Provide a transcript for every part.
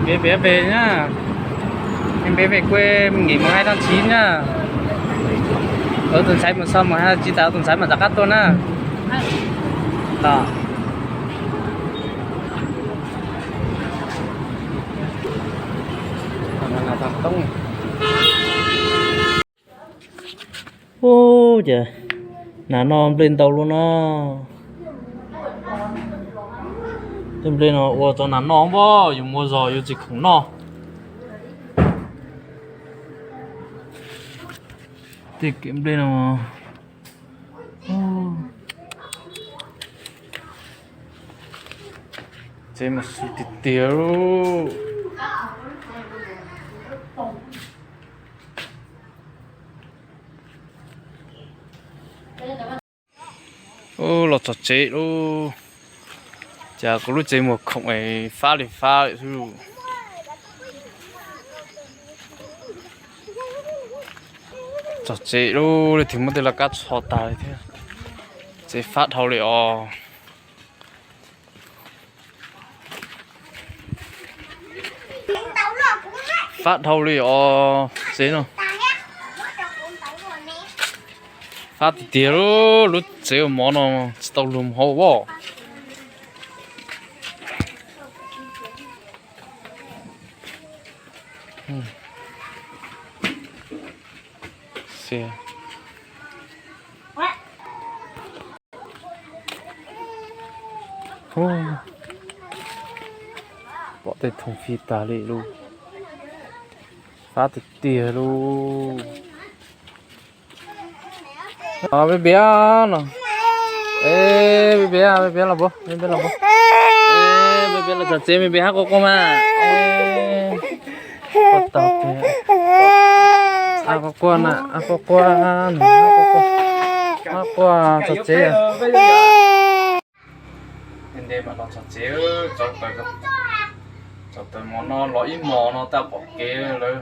Peb peb peb na, peb peb kuj nghỉ mùng hai tháng chín na. Tus ntxhais mus so mùng hai tháng chín tas, tus ntxhais mas rov qab tuaj na. Ub, ces nas noj nplej ntau luaj no. Tej nplej no ua rau nas noj npab, yus muaj zog yus tsis khoom noj. Tej kev nplej no tsev mas xu tiag tiag lauj. Ub, los txog tsev lauj. Cas kuv lub tsev muag khoom es fab li fab xwb. Txog tsev lauj, leej twg muab tej laj kab txhos tas li thiab. Tsev fab dhau li os. Fab dhau li os tsev no. Fab tiag tiag lauj, lub tsev ua mov no tsis tau luag mus hauv as. Pom tej thooj fij tag li lauj. Fab tiag tiag lauj. Peb piav no. Peb piav, peb piav los puab, peb piav los puab. Peb piav los txog tsev, peb piav hab quaj quaj mas. Quaj tau tiag. Hab quaj quaj na, hab quaj quaj, hab quaj quaj, hab quaj txog tsev. Ntev ntev mas los txog tsev, tsaus taws, tsaus taws mov no los ib hmos no tab pom kev lawm.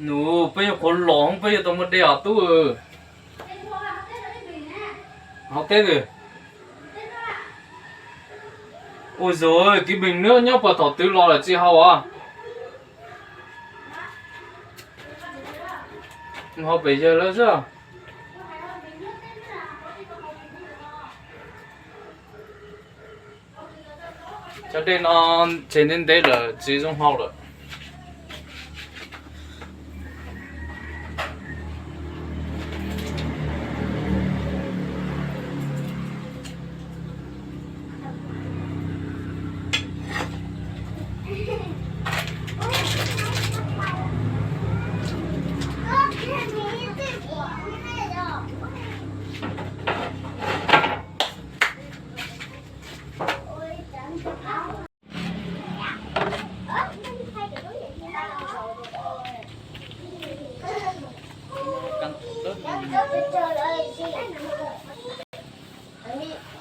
Nws, peb nyuam qhuav los peb yuav tau muaj dej os tub. Hauv teb twg? Ua zog, kib bees nws nyob puag thaum twg los lawm tsis haus as. Mus haus pem yawg lawv xwb. Cov dej no tseg ntev ntev lawm tsis zoo haus lawm.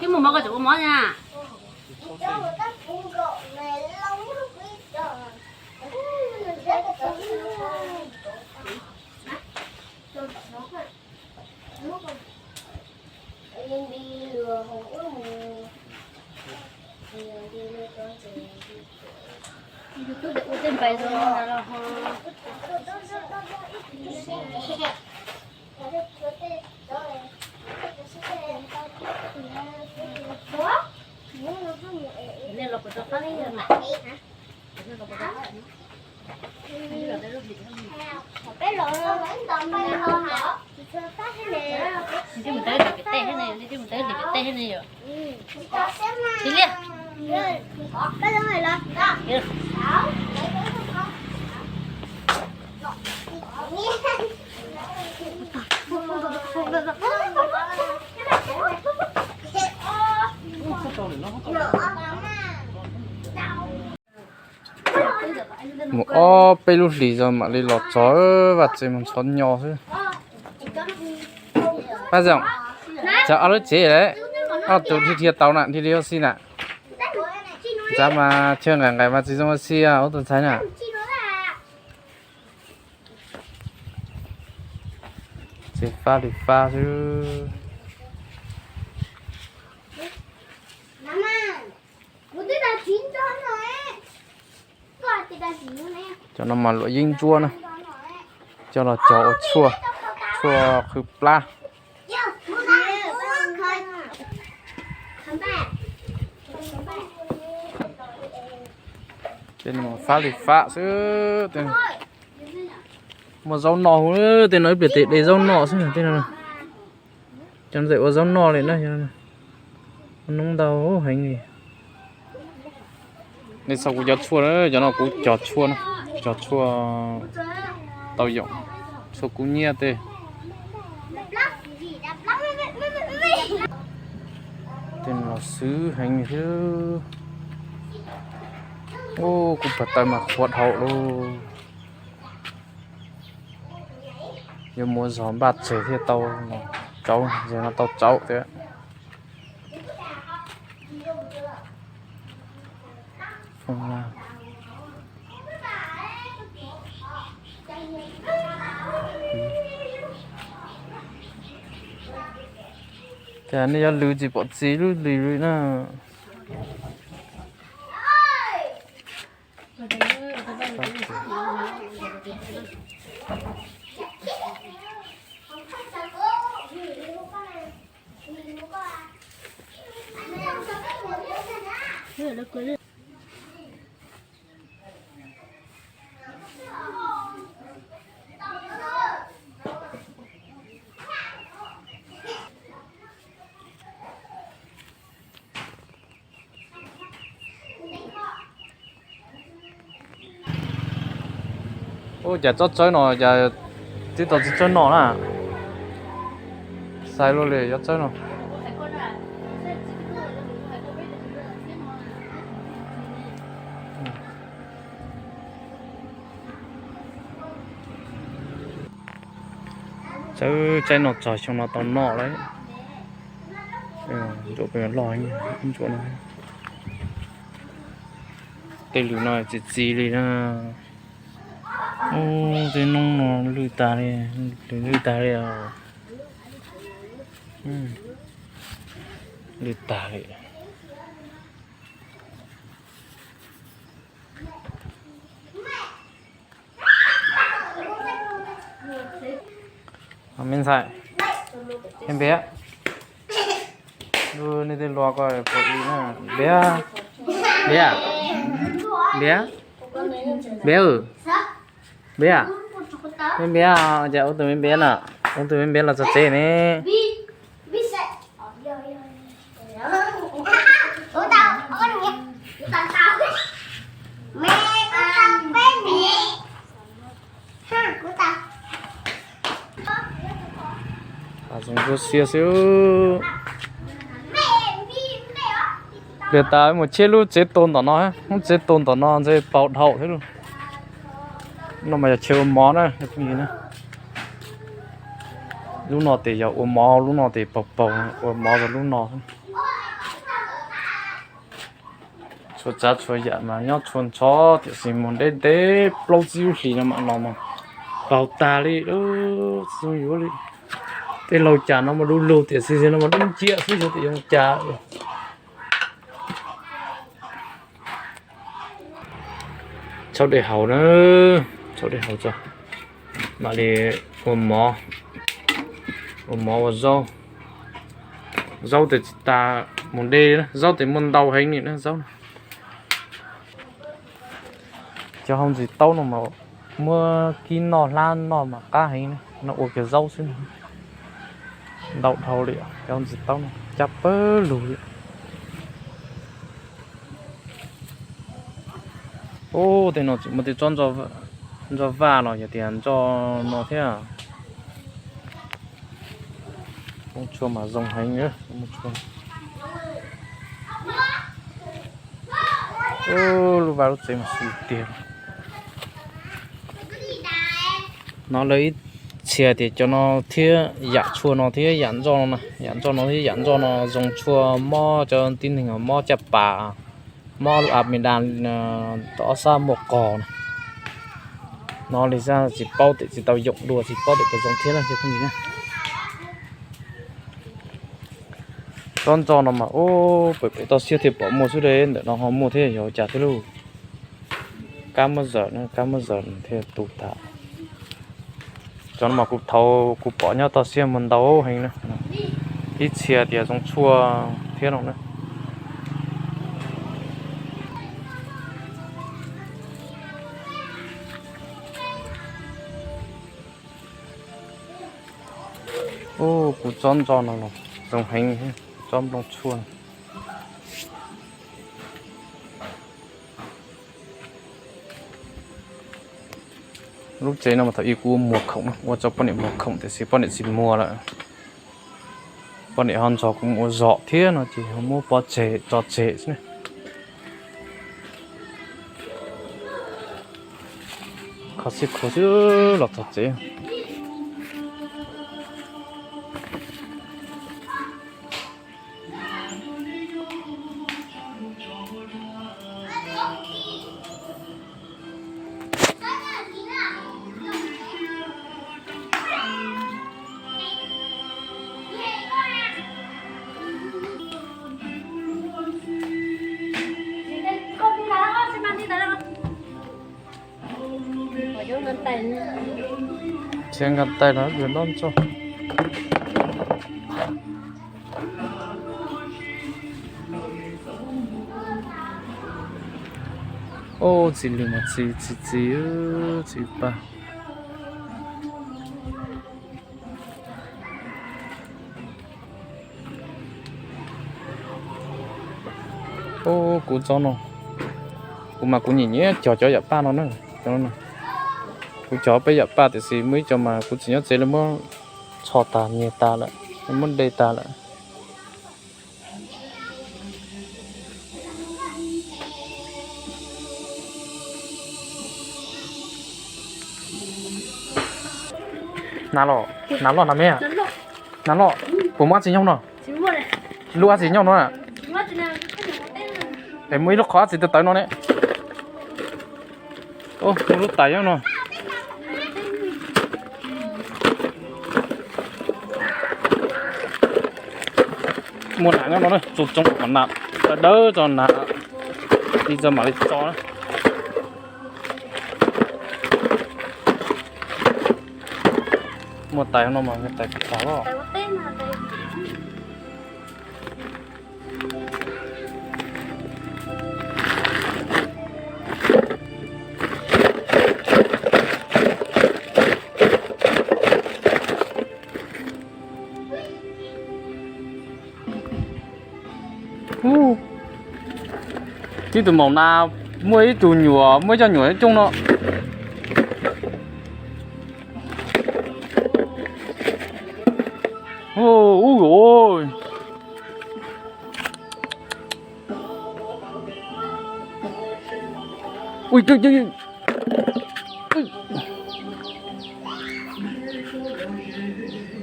Twb mus mov koj tseem ua mov na. Ua tej npais zoo na los ho. Nej los puas tau qab ib yam na? Peb los no los ib nto peb los hos. Nej twb mus tau ib hlis pem teb thiab ne, nej twb mus tau ib hlis pem teb thiab ne yom. Tsis liaj. Mus ob peb lub hlis tso mam li los txog vaj tsev mus ntxhov nyo xwb. Pab Zoom, txog ob lub tsev lawm, ob tug dhia dhia tau na, dhia dhia ua si na. Ntxav mas chaw nqaim nqaim mas tsis zoo ua si ub tus ntxhais na. Tsev fab li fab xwb. Cov no mas luam yeeb ntsuab na, coj los cog ua tshuaj, tshuaj qhwv plab. Fab li fab xwb. Muaj zaub noj huv, tej no ib pliag tes de zaub noj xwb tej no. Cov ntawm ua zaub noj li na, noob ntau heev li. Nej saib kuv cov tshuaj, cov no kuv cog tshuaj na, cog tshuaj tau yoom, tshuaj kub nyiab tej. Tej no xwb heev li thiab. Ub, kuv pam taw mas qhuav dhau lawm. Yuav mus zog npaj tseg thiaj tau tsauv, no tau tsauv thiab. Cas nej yuav lwv tsis pom txiv lub hlis li na. Ub, cas tsob tsawb no cas tib tau tsis tsawb no na. Xais luaj li cov tsawb no. Tsawb tsaib no txog xyoo no tau noj lawm. Ntsuam pem loj, ntsuam no. Tej lwm no txi txiv li na. Ub, tej noob no lwj tag li, lwj tag li os. Lwj tag li. Me ntxhais, me npiav, nej tej lus ko puas ib na? Npiav, npiav, npiav, npiav, npiav, me npiav, cas ua tus me npiav na, ua tus me npiav los txog tsev ne. Zoo nkauj siab xwb. Pliag tas mus cheb lub tsev tu ntawm no, lub tsev tu ntawm no ntshe paug dhau thiab lauj. No mas yog chaw ua mov na. Lub no tes yog ua mov, lub no tes paug paug, ua mov rau lub no. Txhua tsav txhua yam mas nyob txhua nrho, tiam sis mus deb deb plaub tsib lub hlis no mam los mas paug tag li, tsis zoo yuav li. Tej laug cas no mas du lug tiam sis no mas dub nciab xwb, xyov tias yuav cas. Tshauv dej haus na, tshauv dej haus tso, mam li ua mov, ua mov ua zaub. Zaub tes tsis tas mus deb, zaub tes muaj ntau heev li na zaub. Cov hauv ntsis taub no mas muab kib noj hlab noj mas qab heev, no ua kiag zaub xwb. Ntau dhau li, cov hauv ntsis taub no cab pawg lug li. Ub, tej no tseem muaj tej tsob ntso vaj los yog tias ntso no thiab. Tshuaj mas zoo heev. Lub vaj lub tsev mas xws tiag. No lawv ib txhia tias cov no thiab yam tshuaj no thiab yam ntsoj no na, yam ntsoj no thiab yam ntsoj no zoo tshuaj mob cov tib neeg mob caj pas, mob a me da, tau ob sab muaj qog na. No li xaj tsis paub tes tsis tau yoom dua tsis paub tes puas zoo thiab na cov phooj ywg na. Tsob ntsoj no mas ub pem pem toj siab thiaj pom muaj xwb de, ntawm no ho muaj thiab yog cas thiab lauj. Kab muab zawm na, kab muab zawm thiaj tu tas. Cov no mas kuv thaum kuv pom nyob toj siab muaj ntau heev na. Ib txhia tias zoo tshuaj thiab no na. Ub, kuv tsob ntsoj no los zoo heev, tsob nplooj tshuaj. Lub tsev no mas thaum ub kuv ua muag khoom, ua tso poj niam muag khoom tiam sis poj niam tsis muag lawm. Poj niam ho nrog kuv mus ua zom thiab no ces ho muab pov tseg tso tseg xwb na. Kho xib khuv xwb los txog tsev. Thiab nkag tais los yuav noj tso. Ub, txiv lws mas txiv txiv txiv, txiv pag. Ub, kuv tsob no, kuv mas kuv nyiam nyiam cog cov yam paj no na. Kuv cog peb yam paj tiam sis muaj ib co mas kuv tsis nyob tsev lawv muab txho tas nyiag tas lawm, lawv muab de tas lawm. Nas los, nas loj nas me, nas loj, puas muaj dab tsi nyob no? Lub dab tsi nyob no? Es muaj ib lub qhov dab tsi tawv tawv no ne? Muaj lub tais nyob no. Muaj nas nyob no, tso tsoo kom nas dawb tso nas, li tso mam li tso na. Muaj tais no mas tais tas los. Tib tug maum nas muaj ib tug nyuam, muaj ib co nyuam coob no. Ub,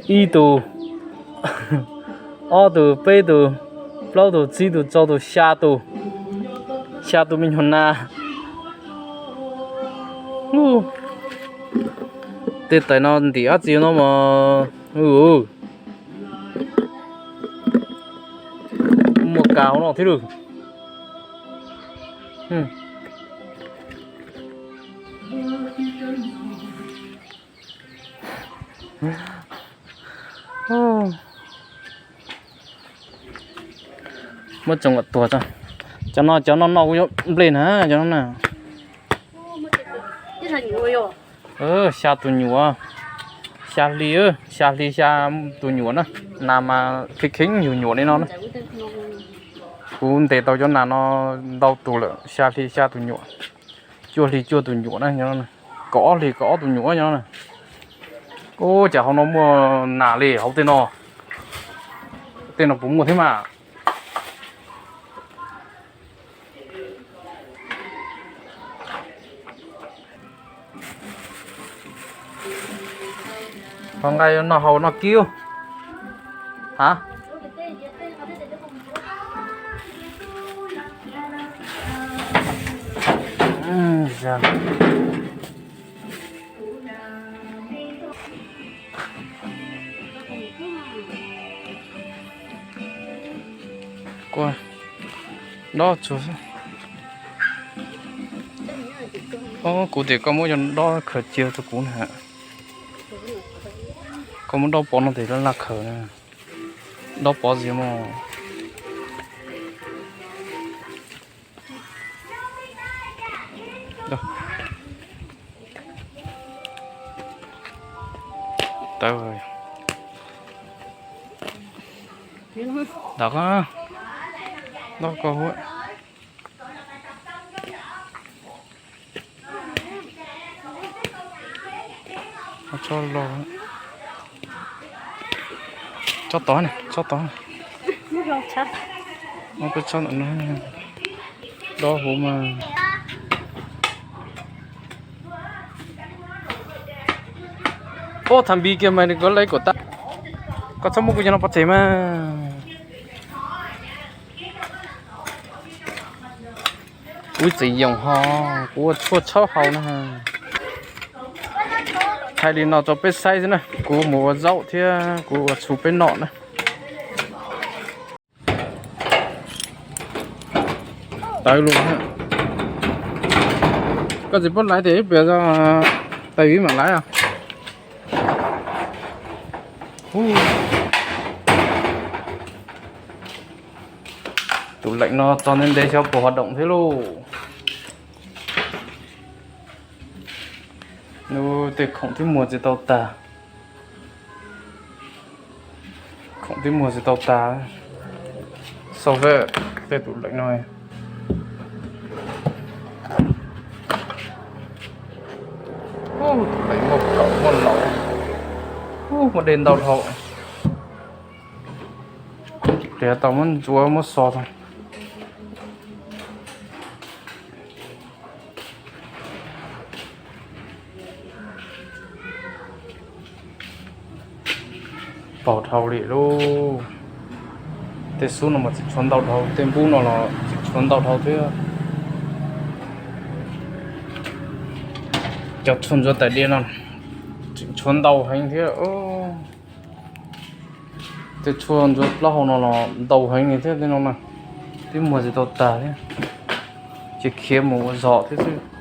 ib tug, ob tug, peb tug, plaub tug, tsib tug, rau tug, xya tug, xya tug me nyuam nas. Tej tais no ntim dab tsi no mas, muaj kas hauv no thiab lauj. Muab tsoo kom tuag tso. Cov no cov noj noj kuj yuav nplej na cov no na. Xya tus nyuam, xya hli, xya hli xya tus nyuam na. Nas mas kheev kheev yug nyuam li no na. Kuv ntes tau cov nas no ntau tus lawm, xya hli xya tus nyuam, cuaj hli cuaj tus nyuam na, kaum ob hli kaum ob tus nyuam nyob na. Ub, cas hauv no muaj nas li hauv tej no, tej no puas muaj thiab mas. Qhov nqaij no haus no kiub. Ha? Dob tsuag. Kuv tias koj muab cov dob khaws cia rau kuv na. Koj muab dob pov no tes laj laj khaws na. Dob pov ntxiv mog. Tawv. Dam ko, dob ko hu. Tso los, tso tod ne, tso tod. Peb tso ntawm no, dob huv mas. Ub, tham npi kiag mas nws kov laiv kom tag. Koj txhob muab kuv cov no pov tseg mas. Kuv txiv yoos ho, kuv ua tshuaj tshawb hau na. Hais li no rau peb saib xwb na, kuv mus ua zaub thiab kuv ua txhuv peb noj na. Tawv lug. Koj tsis paub laiv tias ib pliag tais viv mam laiv os. Tus leem no tso ntev ntev xyov puas hov doom thiab lauj. Nws tej khoom twb muag tsis tau tag. Khoom twb muag tsis tau tag. Xauj xwb, tej tus leem no. Tus leem muaj kaum muaj laus, muaj dej ntau dhau. Pliag tau muab ntxuav muab xo tau. Paug dhau li lauj. Tej xub no mas tseem tshuav ntau dhau, tej npub no los tseem tshuav ntau dhau thiab. Cov tshuaj ntxuav tais diav no tseem tshuav ntau heev thiab. Tej tshuaj ntxuav plaub hau no los ntau heev li thiab tej no na. Twb muag tsis tau tag thiab, ces khiav mus ua zog thiab xwb.